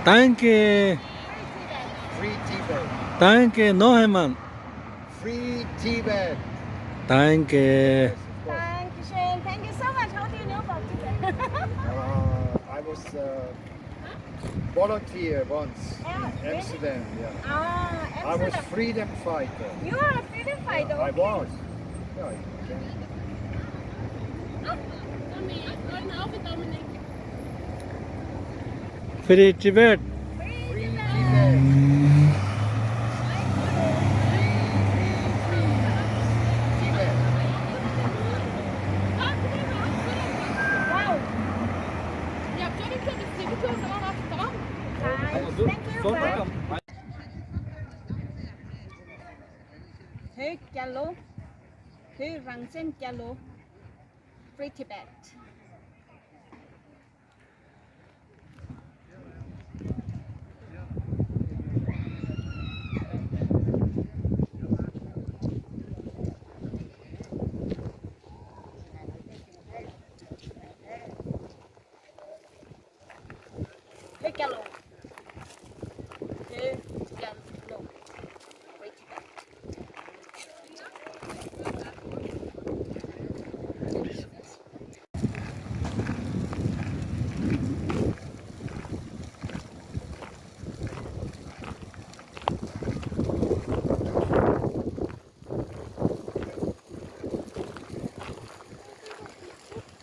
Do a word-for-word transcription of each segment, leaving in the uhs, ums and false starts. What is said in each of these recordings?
Danke. Free Tibet. Danke, noch einmal. Free Tibet. Danke. Yes, of course. Dankeschön. Thank you so much. How do you know about Tibet? Uh, I was uh, volunteer once in Amsterdam. Yeah. Ah, Amsterdam. I was freedom fighter. You are a freedom fighter. Yeah, I was. Yeah, you can. Free Tibet. Free Tibet. Free, free, free Tibet. Wow. Thank you. བོད་རྒྱལ་ལོ། བོད་རང་བཙན་རྒྱལ་ལོ། Free Tibet. བོད་རྒྱལ་ལོ། བོད་རྒྱལ་ལོ།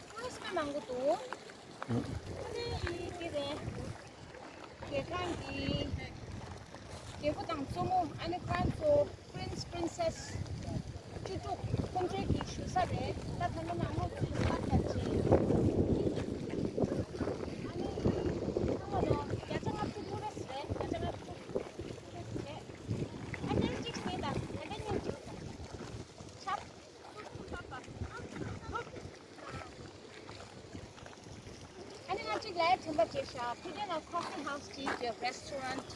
ཊུ་རི་སི་ཊི་མང་པོ་འདུག་ཨ་ནི་འདི་རེད། རྒྱལ་ཁང་གི་རྒྱལ་པོ་དང་གཙོ་མོ། ཨ་ནི་ཁོང་ཚོ་Prince Princess བཅུ་དྲུག་ཁོང་ཚོའི་གི་བཞུགས་ས་རེད། ད་ད་ལོ་ནང་ལོགས་ཚུད་ས་ག་ཅི། ཨ་ནི་ཁོང་ལོ་བརྒྱ་ཆ་ལྔ་བཅུ་ཊུ་རི་སི་ཊི་རེད། བརྒྱ་ཆ་ལྔ་བཅུ་ཊུ་རི་སི་ཊི་རེད། ཨ་ནི་གཅིག་བལྟས་དང་། ད་ལྟ་ཉིན་གཅིག་ཆབ། ཨ་ནི་ང་གཅིག་ལ་དྲན་པ་བརྗེད་ཤག་ཕ་གི་ལ་coffee house གཅིག་ཡོད། Restaurant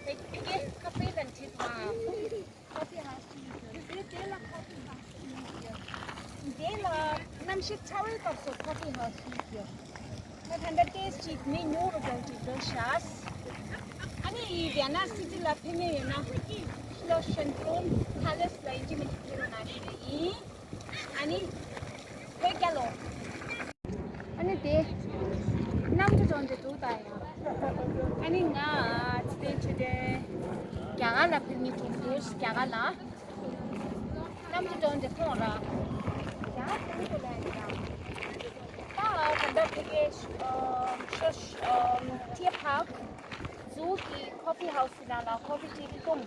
ཕ་གི་ཁ་ཕེ་དང་བྲིས་འདུག་ཨ། Coffee house གཅིག་ཡོད། དེ་དེ་ལ་coffee house གཅིག་ཡོད། དེ་ལ་གནམ་གཤིས་ཚ་བའི་སྐབས་སུ་coffee house གཅིག་ཡོད། ད་ད་ལྟ་ཏོག་ཙམ་ཅིག་མི་ཉུང་རུ་འགྲོ་གི་འགྲོ་ཤག་ཨ་ནི་ཡི་ཝི་ཡེན་ན་སི་ཊི་ལ་ཕེབས་མཁན་ཡོད་ན་Schloss Schönbrunn Palace ལ་ཡིན་གཅིག་མིན་གཅིག་ཕེབས་རོགས་གནང་ཞུ་ཡ་ཡིན། ཨ་ནི་བོད་རྒྱལ་ལོ། ཨ་ནི་དེ་གནམ་གྲུ་གྲོང་ཁྱེར་འདུག་ད་ཡང་། ཨ་ནི་ང་ཚེ་བརྟན་ཆོས་སྒྲོན་རྒྱ་གར་ལ་ཕེབས་མཁན་འདུག་རྒྱ་གར་ལ། གནམ་གྲུ་གྲོང་ཁྱེར་མཐོང་ར། རྒྱ་གར་གང་དུ་ལ་ཡང་། ད་ད་ལྟ་ཕ་གིའི་ཤོ་ཤོ་ཊི་ཕག་ཛུ་གི་coffee house ནང་ལ་coffee tea འཐུང་།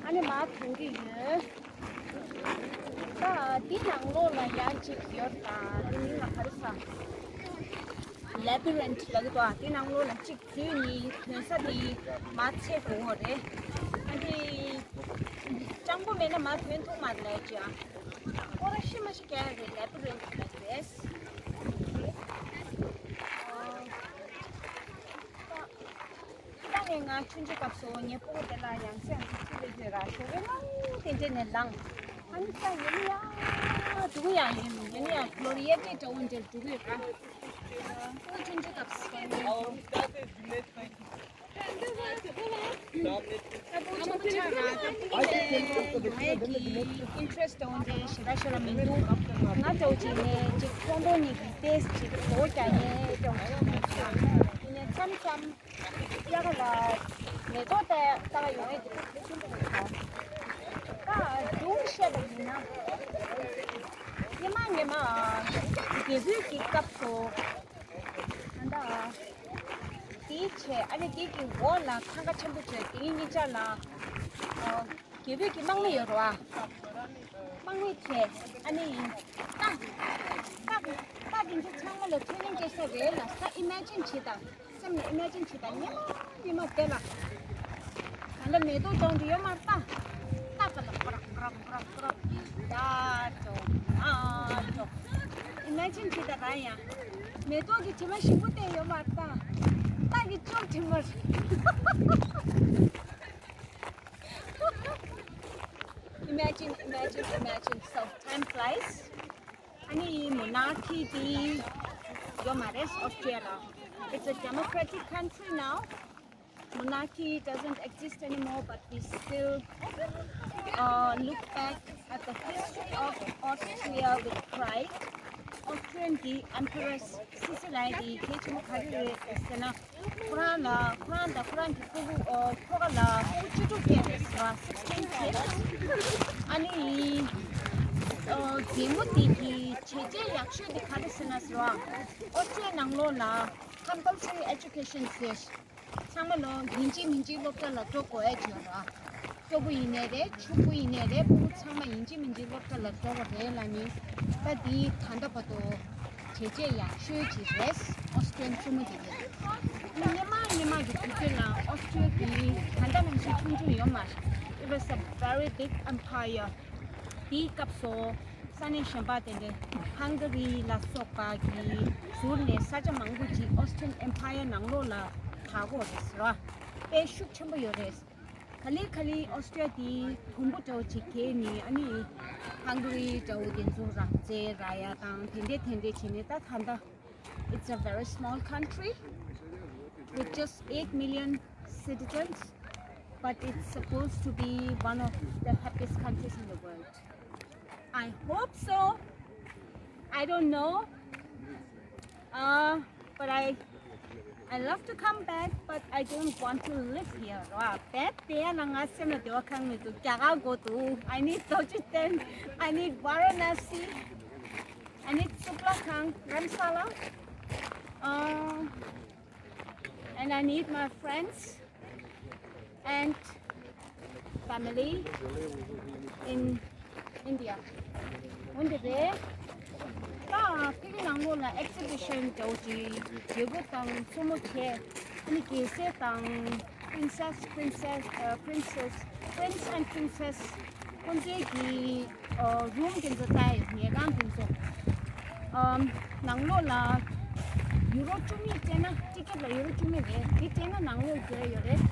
ཨ་ནི་མར་ཐོན་གྱི་ཡོད། ད་འདི་ནང་ལོགས་ལ་ཡང་གཅིག་ཡོད། ད་འདི་མིང་ལ་ག་རེ་ཟེར། Labyrinth ལབ་ཀྱི་འདུག་ཨ། འདི་ནང་ལོགས་ལ་གཅིག་འཛུལ་ནས་ཐོན་ས་འདི་མར་ཆས་དགོས་པ་རེད། ཨ་འདི་སྤྱང་པོ་མེད་ན་མར་ཐོན་ཐུབ་མ་རེད་ལབ་ཀྱི་ཨ། སྐོར་ར་ཤི་མ་ཤི་རྒྱག་ཡ་རེད། Labyrinth ལབ་ཀྱི་རེད། ད་ད་ནས་ང་ཆུང་ཆུང་སྐབས་སུ་ངའི་སྤུ་གུ་དེ་ལ་ཡང་སེ་ཡང་སེ་ཁྲིད་ལས་བྱོས་ར་ཞོགས་པའི་ལངས་དེ་འདྲས་ནས་ལངས། ཨ་ནི་ད་ཡིན་ན་ཡང་འགྲོ་གི་ཡང་ཡིན། ཡིན་ན་ཡང་གློ་ཡེ་ཏེ་འདྲ་བོ་འདྲས་འགྲོ་གི་ཡོད་ར། ཨོ་ཆུང་ཆུང་སྐབས་སུ་ད་ནས་ད་སྤུ་གུ་ཆུང་ཆུང་ཆགས་ར། ད་སྤུ་གུ་ལས་ང་ཡི་གི་ཨིན་ཊི་རེ་སི་འདྲ་བོ་འདྲས་ཞེ་དྲག་ཤོར་ར་མི་འདུག་ང་འདྲ་བོ་ཅིག་ནས་ཅིག་ཁོང་ཁྲོ་ཉིད་ཀྱི་ཏེས་ཅིག་གོ་རྒྱག་ཡས་འདྲ་བོ་ཅིག་ཡིན་ནས་མཚམས་མཚམས། དབྱར་ཁ་ལ་མེ་ཏོག་ལྟ་ལྟ་ག་ཡོང་ཡས་དེ་ལ་ཤིན་ཏུ་ནས་ཁ། ད་སྒྲུང་བཤད་པ་ཡིན་ན། སྔོན་མ་སྔོན་མ་རྒྱལ་པོའི་གི་སྐབས་སུ། ད་ལྟ་དེའི་ཆེད་ཨ་ནི་དེའི་གི་འོག་ལ་ཐང་ག་ཆེན་པོ་བྱས། དེའི་གཉིས་ཆ་ལ་རྒྱལ་པོའི་གི་དམག་མི་ཡོད་རེད་བ། དམག་མི་བྱས་ཨ་ནི་རྟ་རྟ་རྟ་དེ་ཚོ་ཚང་མ་ལ་ཐུགས་ལན་སྐྱེལ་ས་རེད་ལ། ས་ཨི་མེ་ཇིན་བྱེད་དང་། སེམས་ནས་ཨི་མེ་ཇིན་བྱེད་དང་། སྔོན་མ་སྔོན་མ་དེ་ལ་ད་ལྟ་མེ་ཏོག་ལྗོངས་འདི་ཡོད་མ་རེད་ད། རྟ་ག་ལ་ཀྲག་ཀྲག་ཀྲག་ཀྲག་ཡར་འགྲོ་མར་འགྲོ། ཨི་མེ་ཇིན་བྱེད་དང་རང་ཡང་། མེ་ཏོག་གི་དྲི་མ་ཞིམ་པོ་དེ་ཡོད་མ་རེད་ད། རྟ་གི་ཅོག་དྲི་མ་རེད། Imagine, imagine, imagine. So, time flies. ཨ་ནི་མོ་ནར་ཁི་དེ་ཡོད་མ་རེད་ཨོ་སི་ཊི་རི་ཡ་ལ། It's a democratic country now. Monarchy doesn't exist anymore, but we still uh, look back at the history of Austria with pride. Austrian གི Empress Sissi་ལའི་གི་གལ་ཆེན་པོ་ག་རེ་རེད་ཟེར་ན། ཁོ་རང་ལ་ཁོ་རང་དང་ཁོ་རང་གི་ཕྲུ་གུ་ཨོ་ཁོ་ག་ལ་ཕྲུ་གུ་བཅུ་དྲུག་སྐྱེས་རེད་ཟེར་བ། Sixteen kids. ཨ་ནི་ཨོ་རྒན་མོ་དེ་གི་བྱས་རྗེས་ཡག་ཤོས་དེ་ག་རེ་ཟེར་ན་ཟེར་བ། Austria་ནང་ལོགས་ལ་compulsory education་ཟེར། ཚང་མ་ལོ་ཡིན་གཅིག་མིན་གཅིག་སློབ་གྲྭ་ལ་འགྲོ་དགོས་ཡ་ཅིག་ཡོད་ར། སྐྱོ་པོ་ཡིན་ནའི་རེད། ཕྱུག་པོ་ཡིན་ནའི་རེད། ཕྲུ་གུ་ཚང་མ་ཡིན་གཅིག་མིན་གཅིག་སློབ་གྲྭ་ལ་འགྲོ་དགོས་རེད་ལབ་ནི། ད་འདི་ད་ལྟ་བར་དུ་བྱས་རྗེས་ཡག་ཤོས་ཅིག་རེད། Austrian་བཙུན་མོ་དེ་རེད། སྔོན་མ་སྔོན་མ་གི་དུས་ཚོད་ལ་Austria་གི་ད་ལྟ་ནང་བཞིན་ཆུང་ཆུང་ཡོད་མ་རེད། It was a very big empire. དེའི་སྐབས་སུ་ས་གནས་གཞན་པ་དེ་འདྲའི་Hungary་ལ་སོགས་པ་གིས་ཟུར་ནས་ས་ཆ་མང་པོ་ཅིག་Austrian Empire་ནང་ལོགས་ལ་བག་གོ་རེད་ཟེར་བ། དཔེ་ཤུགས་ཆེན་པོ་ཡོད་རེད། ག་ལེ་ག་ལེ་Austria་དེ་དུམ་བུ་འདྲ་བོ་ཅིག་གས་ནི་ཨ་ནི་Hungary་འདྲ་བོ་དེ་ཚོ་རང་རྩེད་ར་ཡ་དང་དེ་འདྲས་དེ་འདྲས་བྱས་ནས་ད་ད་ལྟ It's a very small country with just eight million citizens, but it's supposed to be one of the happiest countries in the world. I hope so. I don't know. Uh, but I I love to come back, but I don't want to live here. ར་བལ་དེ་ཡ་ན་ང་སེམས་ལ་བདེ་བ་གང་མི་འདུག་རྒྱ་གར་དགོས་འདུག I need Tochiten. I need Varanasi. I need Suklakhang, Ramsala. Uh, and I need my friends and family in India. འོན་ཏེ་རེད། ད་ཕ་གི་ནང་ལོགས་ལ་exhibition་འདྲ་བོ་ཅིག་རྒྱལ་པོ་དང་བཙུན་མོ་བྱས། ཨ་ནི་རྒྱལ་སྲས་དང་princess, princess, uh, princess, prince and princess ཁོང་ཚོའི་གི་ཨོ་རུམ་དེ་ཚོ་ལྟ་ཡོད། ཉལ་ཁང་དེ་ཚོ། ཨམ། ནང་ལོགས་ལ་ཡུ་རོ་བཅུ་མིག་སྤྲད་ན། ཊི་ཀེ་ཊི་ལ་ཡུ་རོ་བཅུ་མིག་རེད། དེ་སྤྲད་ན་ནང་ལོགས་འཛུལ་ཡོད་རེད།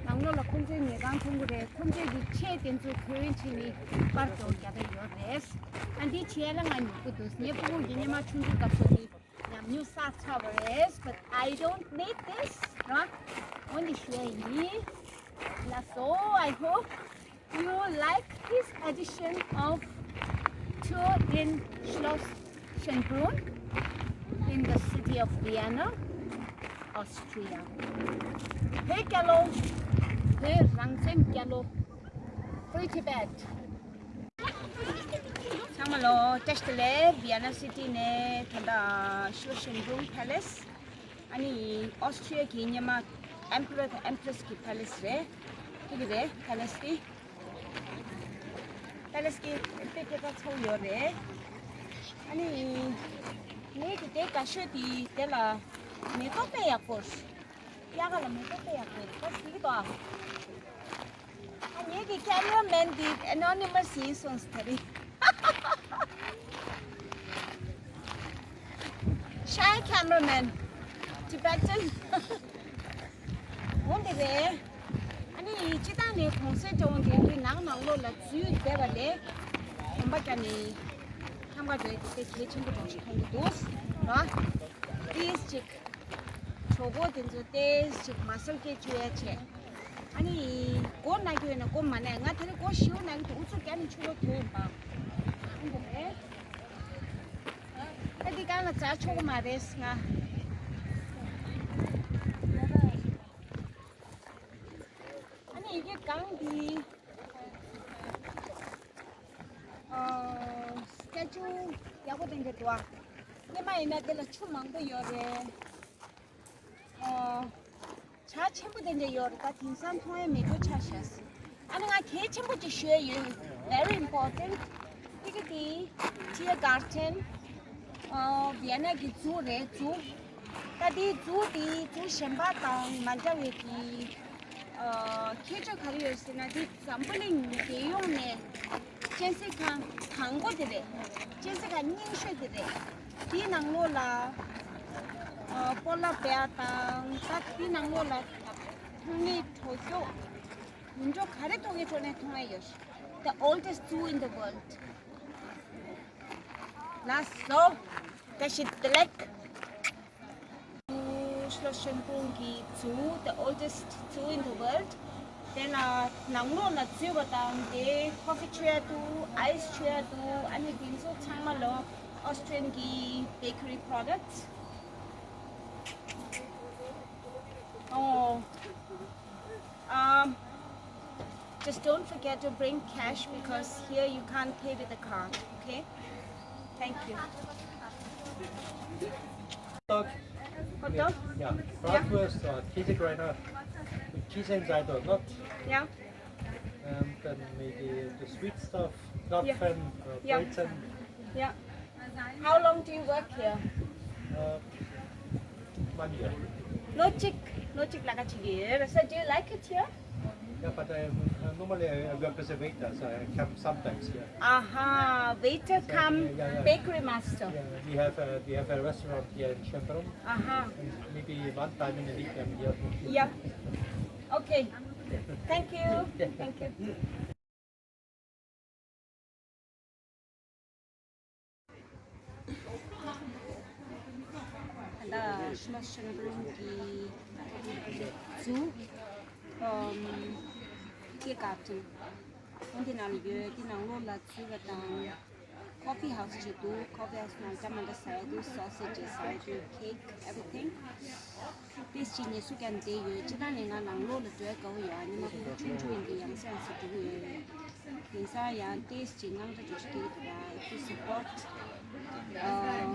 ནང་ལོགས་ལ་ཁོང་ཚོའི་ཉལ་ཁང་མཐོང་གི་རེད། ཁོང་ཚོའི་གི་ཆས་དེ་ཚོ་གྱོན་བྱས་ནས་པར་དུ་རྒྱབ་པ་ཡོད་རེད། ཨ་འདི་བྱས་ལ་ང་ཉོ་གི་འདུག་ངའི་ཕྲུ་གུ་གི་སྔོན་མ་ཆུང་ཆུང་སྐབས་སུ་དེ་ཉམས་མྱོང་བསགས་ཚར་བ་རེད། But I don't need this. ར། འོན་ཏེ་ཞུ་ཡ་ཡིན། ལགས་སོ། I hope you like this edition of Tour in Schloss Schönbrunn in the city of Vienna, Austria. བོད་རྒྱལ་ལོ། བོད་རང་བཙན་རྒྱལ་ལོ། Free Tibet. ཚང་མ་ལོ་བཀྲ་ཤིས་བདེ་ལེགས། Vienna city་ནས་ད་ལྟ་Schloss Schönbrunn Palace། ཨ་ནི་Austria་གི་སྔོན་མ་Emperor་དང་Empress་གི་palace་རེད། ཁྱེད་ཀྱི་རེད་palace་དེ། palace་གི་དཔེ་སྐད་གྲགས་ཚ་བོ་ཡོད་རེད། ཨ་ནི་ངས་ཀྱི་དེ་དགའ་ཤོས་དེ་དེ་ལ་མེ་ཏོག་དཔེ་ཡག་པོ། དབྱར་ཁ་ལ་མེ་ཏོག་དཔེ་ཡག་པོ་རེད། ད་གཟིགས་དང་། ཨ་ངེད་ཀྱི་cameraman་འདི་anonymous་ཡིན་སོང་ཟེར་རེད། Shy cameraman, Tibetan. འོ་འདི་རེད། ཨ་ནི་སྤྱི་བཏང་ནས་གུང་སེང་འདྲ་བོ་འདི་འདི་ནང་ནང་ལོགས་ལ་འཛུལ་བསྡད་པ་ལས་གོམ་པ་རྒྱག་ནས་འཁྱམ་ག་འགྲོ་ཡི་དེ་གལ་ཆེན་པོ་འདྲ་ཞིག་མཐོང་གི་འདུག་ར། ཏིས་ཅིག་གྲོད་ཁོག་དེ་ཚོ་ཏོག་ཙམ་མ་སལ་སྐད་བཅོས་ཡ་བྱས། ཨ་ནི་སྒོ་ན་རྒྱུ་ཡོད་ན་སྒོ་མ་ན། ང་དེ་རིང་སྒོ་ཞིའུ་ན་གི་འདུག་ཨུ་ཚུགས་རྒྱག་ནས་ཆུ་ལོག་དུ་ཡིན་པ། ཨ་འདི་རེད། ཨ་འདི་གང་ལ་འཛར་ཆོག་གི་མ་རེད་ང་། ཨ་ནི་ཡི་གེ་གང་འདི། ཨ། སྐྱ་ཆུ་ཡག་པོ་དེ་འདྲ་འདུག་ཨ། སྔོན་མ་ཡིན་ན་འདི་ལ་ཆུ་མང་པོ་ཡོད་རེད། ཨ། བྱ་ཆེན་པོ་དེ་འདྲ་ཡོད་རེད། ད་དེང་སང་མཐོང་ཡ་མེད་འགྲོ་ཆགས་ཤག་ཨ་ནི་ང་གལ་ཆེན་པོ་ཅིག་ཞུ་ཡ་ཡོད། Very important. ཏི་གི་ཏི། Tiergarten། ཨ། Vienna་གི་ཛུ་རེད། ཛུ། ད་དེའི་ཛུ་དེ་ཛུ་གཞན་པ་དང་མ་འདྲ་བའི་གི། ཨ། ཁྱད་ཆོས་ག་རེ་ཡོད་ཟེར་ན། དེ་འཛམ་བུ་གླིང་རྒྱལ་ཡོངས་ནས་གཅན་གཟན་ཁང་དང་པོ་དེ་རེད། གཅན་གཟན་ཁང་རྙིང་ཤོས་དེ་རེད། དེའི་ནང་ལོགས་ལ། ཨ། སྤོ་ལགས་བེ་ཨ་དང་། ད་དེའི་ནང་ལོགས་ལ་མཐོང་སྣེ་གྲོ་སྐྱོགས་མུན་སྤྲོ་ག་རེ་མཐོང་གི་འགྲོ་ནས་མཐོང་ཡ་ཡོད། The oldest zoo in the world. ལགས་སོ། བཀྲ་ཤིས་བདེ་ལེགས། Schloss Schönbrunn གི་ཛུ། the oldest zoo in the world. དེ་ལ་ནང་ལོགས་ལ་འཛུལ་བ་དང་དེ་ཀོ་ཕི་མཆོད་ཡ་འདུག་ཨའི་སི་མཆོད་ཡ་འདུག་ཨ་ནི་དེ་ཚོ་ཚང་མ་ལོ་Austrian གི་bakery products. Oh, um, just don't forget to bring cash because here you can't pay with the card, okay? Thank you. Dog. Hot dog? Yeah. Yeah. Bratwurst or Käsegröner with cheese inside or not. Yeah. And then maybe the sweet stuff, yeah, Napfen, uh, yeah, Weizen. Yeah. How long do you work here? Uh, one year. ལོ་གཅིག་ལོ་གཅིག་ལྷག་ཅིག་ཡོད་རེད། So do you like it here? Yeah, but I, uh, normally I work as a waiter, so I come sometimes here. Aha, waiter, so, cum, yeah, yeah, yeah, bakery master. Yeah, we have a, we have a restaurant here in Schönbrunn. Aha. And maybe one time in a week I'm here. Yep. Okay. Thank you. Thank you. ད་ཤི་ལོ་ཤིང་རུང་གི་ཛུ། ཨམ། ཀེ་ཀ་ཊིང་། འོན་ཏེ་ནང་ལ་ཡོད། དེ་ནང་ལོགས་ལ་འཛུལ་བ་དང་། Coffee house ཅིག་འདུག Coffee house ནང་ཅ་མ་འདྲ་ཟ་ཡ་འདུག Sausage ཟ་ཡ་འདུག Cake, everything. ཏིས་ཅིག་ཉེ་སུ་ཀྱང་བསྡད་ཡོད། ཅི་ད་ནས་ང་ནང་ལོགས་ལ་འགྲོ་ཡ་དགའ་བོ་ཡོད། ཉི་མ་ཁོང་ཆུང་ཆུང་ཡིན་དུས་ཡང་སེམས་སུ་འགྲོ་གི་ཡོད། དེང་སང་ཡང་ཏིས་ཅིག་དངངས་སྐྲག་འགྲོ་ཞིག་སྐྱེ་གི་འདུག་ར། If you support, um,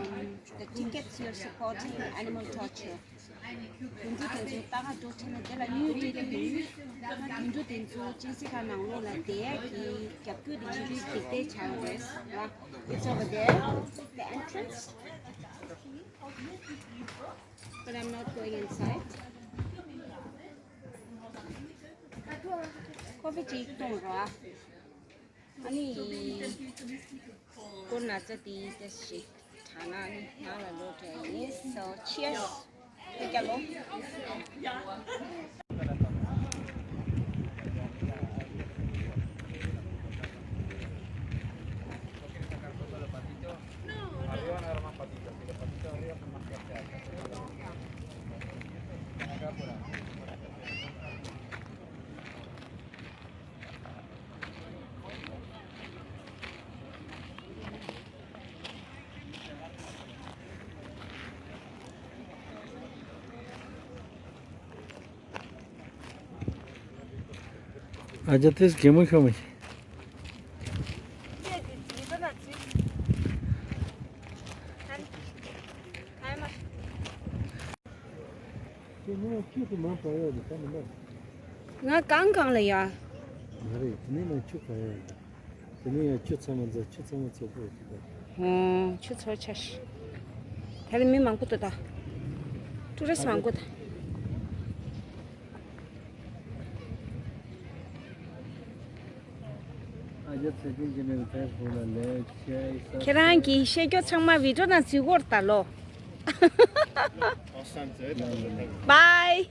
the tickets, you're supporting animal torture. དུད་འགྲོ་དེ་ཚོ་ལྟ་ག་འགྲོ་ཆེ་ན་དེ་ལ་དངུལ་སྤྲད་ཀྱི་ཡོད། དུད་འགྲོ་དེ་ཚོ་ཅིན་སི་ཁ་ནང་ལོགས་ལ་བསྡད་ཡ་གི་རྒྱབ་སྐྱོར་དེ་བྱེད་དུས་སྡིག་པའི་བྱ་བ་རེད། It's over there, the entrance. But I'm not going inside. ཀོ་ཕི་ཅིག་འཐུང་རོགས། ཨ་ནི་སྐོར་ན་ཚ་དེ་ཏེས་ཞིག་དྲག་ན་ནི་ནང་ལ་ལོག་འགྲོ་ཡ་ཡིན། So cheers. ཐུགས་རྗེ་ཆེ། ཨ་ཅག་ཏིས་གད་མོ་ཤོར་མ་ཤེས། ཁྱེད་ནི་ཁྱེད་དུ་མ་པ་ཡོད་དེ་ད་མི་འདུག་ང་གང་གང་ལ་ཡ། མ་རེད། དེ་ནི་ང་ཁྱུ་གང་ཡོད་དེ། དེ་ནི་ཡང་ཁྱུ་ཚང་མ་འཛོམས། ཁྱུ་ཚང་མ་ཚོགས་པ་ཡོད་དེ། ཨོ། ཁྱུ་ཚོགས་ཆ་ཤི། ད་ལ་མི་མང་པོ་འདུག་ད། ཀྲུ་རིས་མང་པོ་ད། ཁྱེད་རང་གི་བཤད་རྒྱུ་ཚང་མ་བི་ཌིའོ་ནང་འཛུལ་གོ་ད་ལོ། Bye.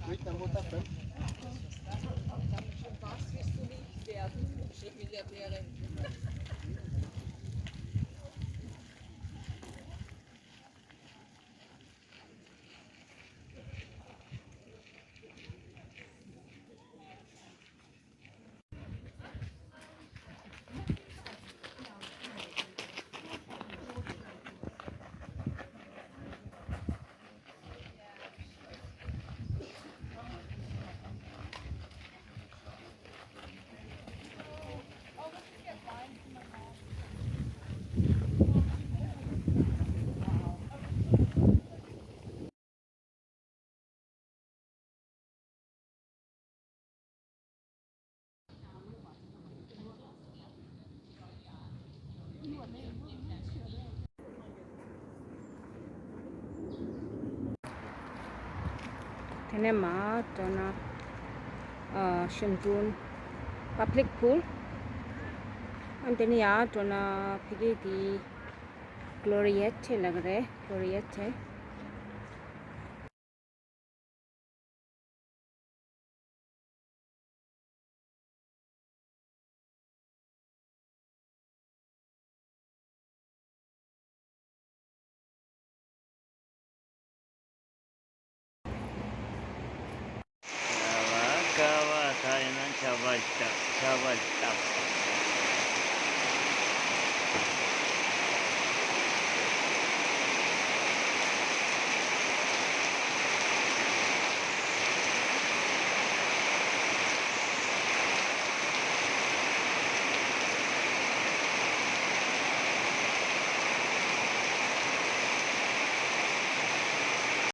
Was wirst du nicht werden? Milliardärin. དེ་ནས་མར་འགྲོ་ན་ཨ་ཤམ་ཏུན་པབ་ལིག་པུལ། ཨ་དེ་ནས་ཡར་འགྲོ་ན་ཕ་གི་དེ་གྷ་ལོ་རི་ཡེ་ཊེ་ལབ་ཀྱི་རེད། གྷ་ལོ་རི་ཡེ་ཊེ། ཀ་བ་ཀ་བ། ད་ཡིན་ན་ཆར་པ་ཞིག་བཏབ། ཆར་པ་ཞིག་བཏབ།